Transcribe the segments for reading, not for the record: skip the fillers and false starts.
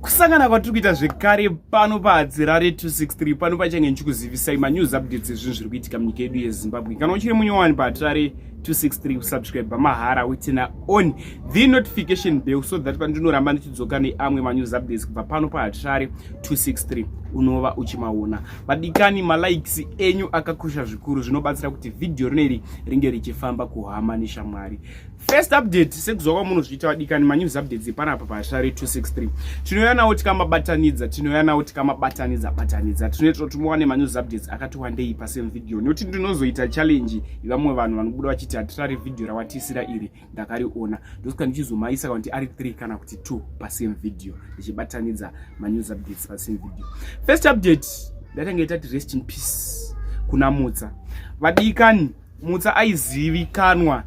Kusangana kwatiri kuita zvekare pano paHadzirare 263, pano pachange ndichikuzivisai manews updates ezvinhu zviri kuitika munyika yedu yeZimbabwe. Kana uchiri munyowani paHatirare 263, kusubscribe mahara, uturn on the notification bell so that pandinoramba ndichidzoka neamwe manews updates kubva pano paHatirare 263, unova uchimaona. Vadikani, malikes enyu akakosha zvikuru, zvinobatsira kuti vhidhiyo rineri ringe richifamba kuhama neshamwari. First update, sekuziva kwamunozviita vadikani, manews updates panapa paHatirare 263 tinouya nawo tikamabatanidza, tinouya nawo tikamabatanidza batanidza. Tinoitira kuti muwane manews updates akati wandei pasame video, nekuti ndinozoita challenge yevamwe vanhu vanobuda vachiti, "Hatirare, vhidhiyo rawatiisira iri ndakariona." Ndosvika ndichizomaisa kana kuti ari 3 kana kuti 2 pasame video, ndichibatanidza manews updates pasame video. First update, ndatanga tati rest in peace kuna Mutsa. Vadikani, Mutsa aizivikanwa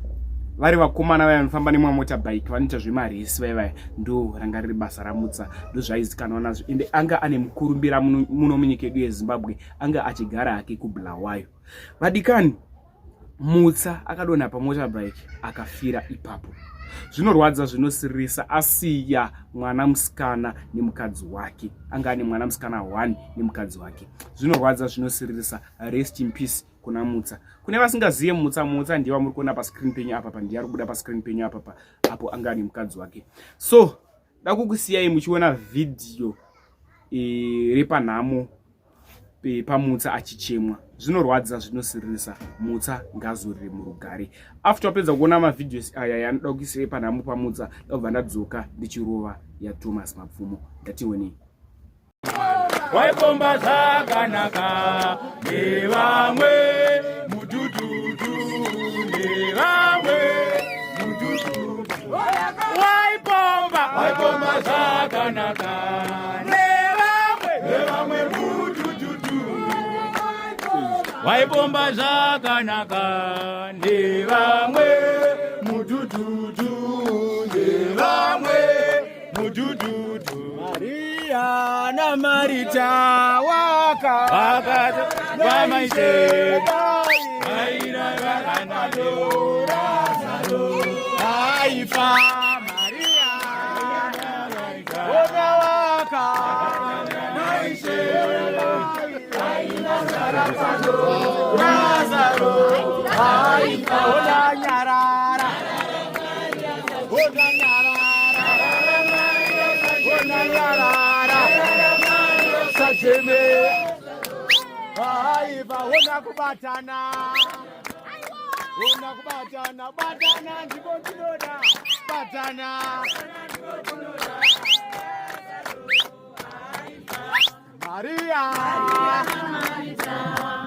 vari vakomana vaya vanofamba nemamotorbike, vanoita zvemaresi vai vaya. Ndo ranga riri basa raMutsa, ndo zvaizikanwa nazvo. Ende anga ane mukurumbira muno munyika yedu yeZimbabwe. Anga achigara hake kuBulawayo. Vadikani, Mutsa akadonha pamotorbike akafira ipapo. Zvinorwadza, zvinosiririsa. Asiya mwana musikana nemukadzi wake. Anga ane mwana musikana 1 nemukadzi wake. Zvinorwadza, zvinosiririsa. Rest in peace kuna Mutsa. Kune vasingazive Mutsa, Mutsa ndiye wamuri kuona pascreen penyu apapa, ndiye ari kubuda pascreen penyu apapa apo. Anga ane mukadzi wake. So da kukusiyai muchiona vhidhiyo repanhamo paMutsa achichemwa. Zvinorwadza, zvinosiririsa. Mutsa ngazorore murugare. After wapedza kuona mavideos aya yanoda kuisirei panhamo paMutsa, ndabva ndadzoka ndichirova yaThomas Mapfumo. Ngationei. Waipomba zvakanaka nevamwe mudhudhudhu, nevamwe mudhudhudhu. Waipomba, waipomba zvakanaka nevamwe, nevamwe mudhudhudhu. Waipomba zvakanaka nevamwe mudhudhudhu, nevamwe mudhudhudhu. Maria naMarita waka Wakamaite aifa Maria ona waka. Lazaro aifa, ona nyarara, ona nyarara, ona nyarara sacheme aifa, ona kubatana, ona kubatana, batana ndiko tinoda batana. Maria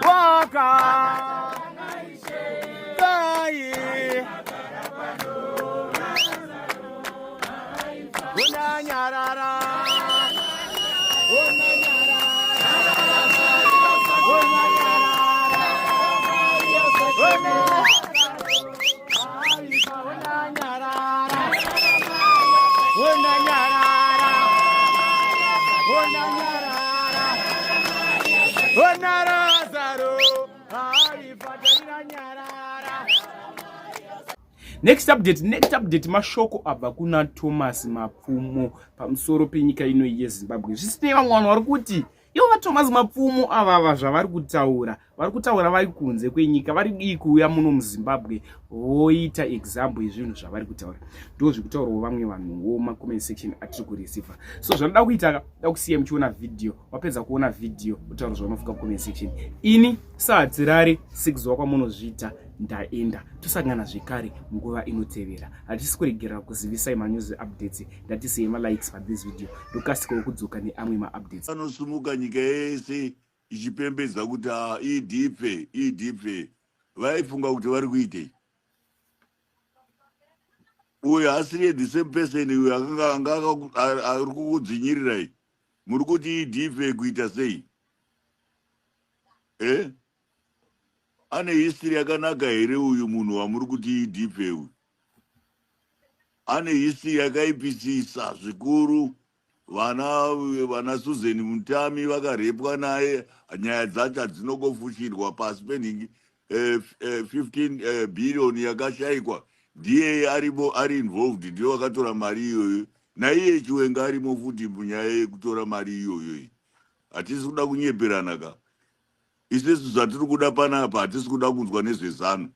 waka dai ona nyarara, ona nyarara, ona nyarara, ona ona nyarara, ona nyarara, ona nyarara, ona Lazaro aifatarira nyarara. Next update, next update, mashoko abva kuna Thomas Mapfumo pamusoro penyika ino yeZimbabwe. Zvisinei, vamwe vanhu vari kuti ivo vaThomas Mapfumo avava zvavari kutaura, vari kutaura vari kunze kwenyika, vari dii kuuya muno muZimbabwe voita example yezvinhu zvavari kutaura? Ndo zvekutaurawo vamwe vanhuwo macomment section atiri kureceiva. So zvanoda kuita, da kusiya muchiona vhidhiyo. Wapedza kuona vhidhiyo, utaura zvaunofunga kucomment section. Ini saHadzirare, sekuziva kwamunozviita, ndaenda. Tosangana zvekare munguva inotevera. Hatisi kuregerera kuzivisai manews updates. Ngatisiyei malikes pathis video, ndokasikawo kudzoka neamwe maupdates. Anosumuka nyika yese ichipembedza kuti a idipfe idipfe. Vaifunga kuti vari kuitei? Uyo asiri the same person uyo akanga anga ari kukudzinyirirai. Muri kuti idipfe kuita sei? E ane history yakanaka here uyu munhu wamuri kuti idipfe uyu? Ane history yakaipisisa zvikuru. Vana Susan Mutami vakarepwa naye. Nyaya dzacho hadzinongofushirwa pasi penhingi. 15 billion yakashayikwa, ndiye arimo, ari involved, ndiye wakatora mari iyoyo. Naiye Chiwenga arimo futi munyaya yekutora mari iyoyo iyi. Hatisi kuda kunyeperana ka. Isusu zvatiri kuda panapa, hatisi kuda kunzwa nezveZANU.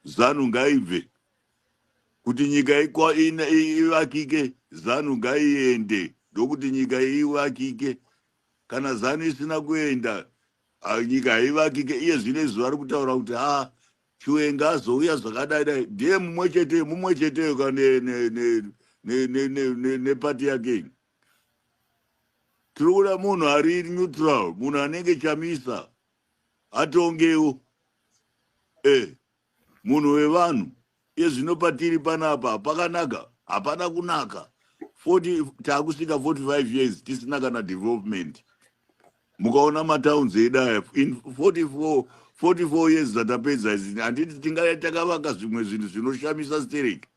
ZANU ngaibve kuti nyika ivakike. ZANU ngaiende, ndokuti nyika ivakike. Kana ZANU isina kuenda, nyika haivakike. Iye zvino izvi vari kutaura kuti ha, Chiwenga azouya zvakadai dai. Ndiye mumwe chete, mumwe cheteyo ka nepati yake iyi. Tiri kuda munhu ari neutral, munhu anenge Chamisa, atongewo munhu wevanhu. Iye zvino patiri panapa pakanaka? Hapana kunaka. 40, taakusvika 45 years tisina kana development. Mukaona matowns edu aya in 44 years dzatapedza idzi, handiti tingai takavaka zvimwe zvinhu zvinoshamisa stereki?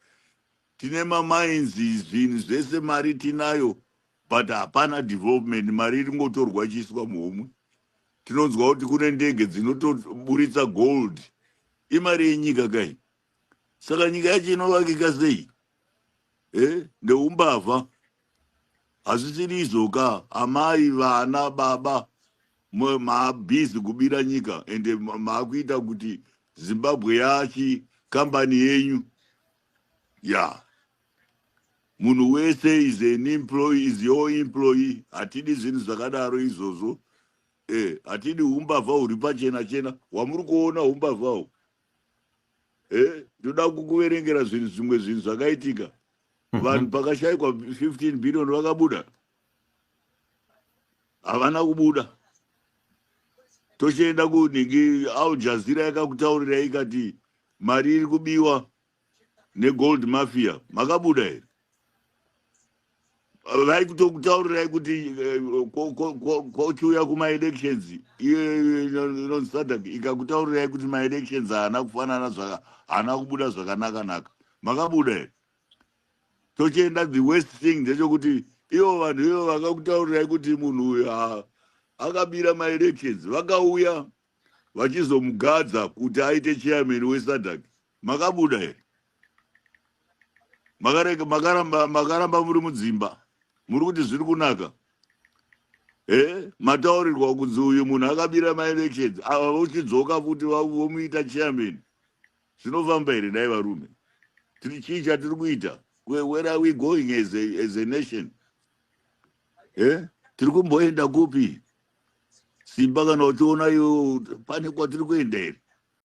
Tine mamines, zvinhu zvese, mari tinayo, but hapana development. Mari iri ngotorwa ichiiswa muhomwe. Tinonzwa kuti kune ndege dzinotoburitsa gold, imari yenyika kai. Saka nyika yacho inovakika sei? Neumbavha hazvisiri izvo ka. Amai, vana, baba, mabhizi kubira nyika, ende maakuita kuti Zimbabwe yachi kambani yenyu ya munhu wese is an employee, is your employee. Hatidi zvinhu zvakadaro izvozvo. Hatidi umbavha huri pachena chena hwamuri kuona, umbavha hu. Ndoda kukuverengera zvinhu, zvimwe zvinhu zvakaitika. Vanhu pakashayikwa 15 billion vakabuda? Havana kubuda. Tochienda kunhingi, Al Jazeera yakakutaurirai ikati mari iri kubiwa negold mafia, makabuda here? Vaikutokutaurirai kuti kochiuya kumaelections, iyo inonzi SADC ikakutaurirai kuti maelections haana kufanana, haana kubuda zvakanaka-naka, makabuda here? Tochienda, the worst thing ndechekuti ivo vanhu ivo vakakutaurirai kuti munhu uyu akabira maelections, vakauya vachizomugadza kuti aite chairman weSADC, makabuda here? Makarega, makaramba, makaramba muri mudzimba, muri kuti zviri kunaka. Mataurirwa kunzi uyu munhu akabira maelections, ava vochidzoka futi vomuita chairman, zvinofamba here? Dai varume, tiri chii chatiri kuita? Where are we going as a nation? Tiri kumboenda kupi, Simba? Kana uchiona iwe, pane kwatiri kuenda here?